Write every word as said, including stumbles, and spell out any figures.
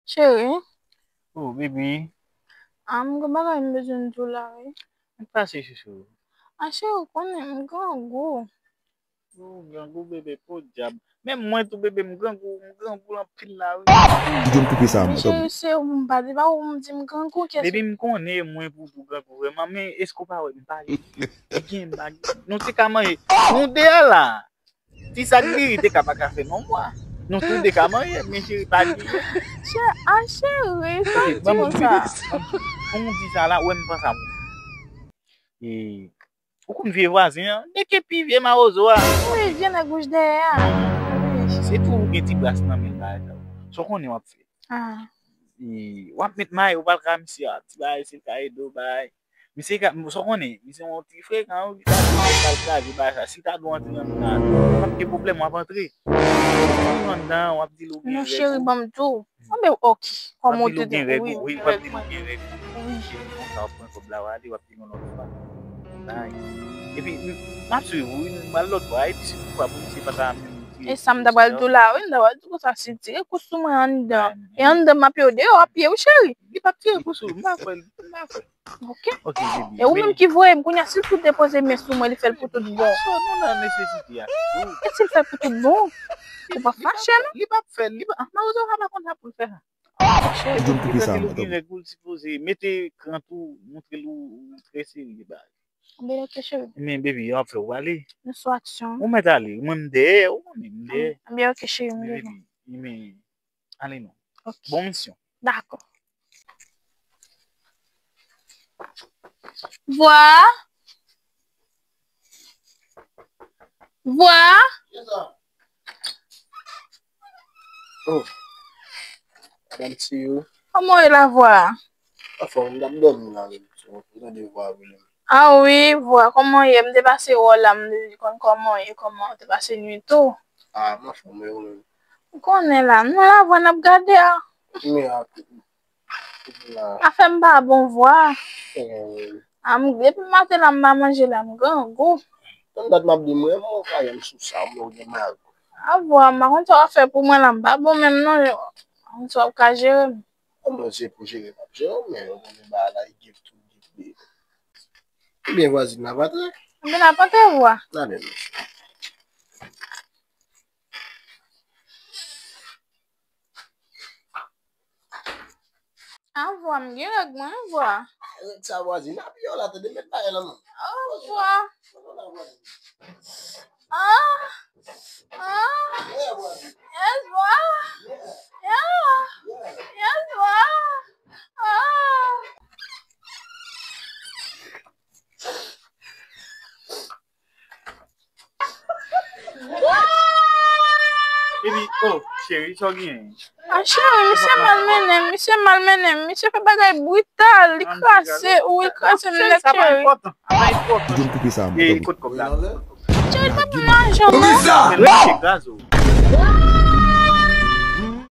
Cheri. Oh, baby. Ah, m gen bagay m bezwen di w la, wi. Sa k pase, chouchou? Ah, cheri, ou konnen m grangou. Ou grangou, bebe, podyab. Menm mwen tou, bebe, m grangou, m grangou anpil la, wi. Kite m koupe sa, men cheri, se ou m pa di, pa ou m di m grangou, kèsi? Bebe, m konnen mwen pou tou grangou, vrèman, men èske w pa wè m pa gen, m pa gen, nou te ka manje, nou de a la. Ti sak diri te ka pa ka fè non mwa. Nou tou de ka manje, men cheri pa di. Chè, a cheri, sa w di konsa? Ban m di sa la, wè m panse a mwen. E, ou konn vye vwazen an? Nèg ki pi vye mawozo a. Wi, vye nèg wouj dèyè a. Wi. Se tou ou gen ti bras nan men l bagay sa yo. Sa w konnen w ap fè? Ah. E, w ap met mayo, w pral ka misye a, ti bagay, se l ka ede w bagay. Misye ka, sa w konnen, misye yon ti frekan, wi, li ta di w pral kraze bagay sa. Si ta di w antre anndan, pa t gen pwoblèm, w ap antre. Ou anndan, w ap di l ou gen rèv ou. Non, cheri, ban m di w. Anben, ok. Kòm ou te di, wi, w ap di l ou gen rèv ou. Wi. Cheri, konsa w ap pran kòb la, w ale, w ap di l yon lòt fwa. Bay. Epi, m, m ap swiv ou, wi, m al lòt bò a, epi si toutfwa pou misye pa ta menm tire kous sou mwen. E sa m ta pral di w la, wi, m ta pral di w konsa, si l tire kous sou mwen anndan. E anndan m ap ye w deyò, w ap ye, wi, cheri. Li p ap tire kous sou ou, m pa kwè, m pa kwè. Ok. Ok, baby. E ou menm ki voye m, kounye a, si l fout depoze men sou mwen, li fè l pou tout bon. So, nou nan nesesite a. E si l fè l pou tout bon? Ou pa fache, non? Li p ap fè l, li p ap, mawozo a pa konn sa pou l fè sa. Cheri, li di w ki gen règ ou, li sipoze mete kran tou, montre l ou, ou trè serye, bay. Anben, ok, cheri. Men, baby, w ap fè w ale. Nou sou aksyon. Ou mèt ale, mwen m dèyè, ou konnen m dèyè. Anben, ok, cheri, m dèyè. Baby, men, ale non. Ok. Bon misyon. Dakò. Vwa. Vwa. Oh. Madanm Tiyou. Kòman w ye la, Vwa? Anfòm, m t ap dòmi la, menm. So, m tande Vwa rele m. Ah wi, Vwa, kòman w ye? M te pase wè w la, m te vin konn kòman w ye, kòman w te pase nuit ou. Ah, m anfòm, e ou menm? Ou konnen la, nou la, Vwa, n ap gade a. Men a, la. Afè m pa bon, Vwa. Eh. A, m, depi maten la, m pa manje la, m grangou. Tann dat m ap di mwen, mwen pa janm sou sa, mwen gen mari. A, Vwa, m pa konn sa w ap fè pou mwen la, m pa bon menm non. M pa konn sa w ap ka jere m. Bon, se pou jere m ap jere w, men ou konnen bagay la, e give to give, baby. Ebyen, vwazin, n ap antre? Ebyen, n ap antre, Vwa. N ale, mesye. A, Vwa, m gen règ mwen, Vwa. Règ sa, vwazin, ap yo la, tande, met bagay nan men. Oh, Vwa. Ah, ah. Yes, Vwa. Yeah. Yes, Vwa. Ah. Epi, oh, cheri, sa w genyen? A, cheri, misye malmennen m, misye malmennen m, misye fè bagay brital, li kraze, wi, li kraze m nèt, cheri. Sa pa enpòtan, sa pa enpòtan. Kite m koupe sa, madanm. Cheri, pa pran lajan, non. Men misye kraze w.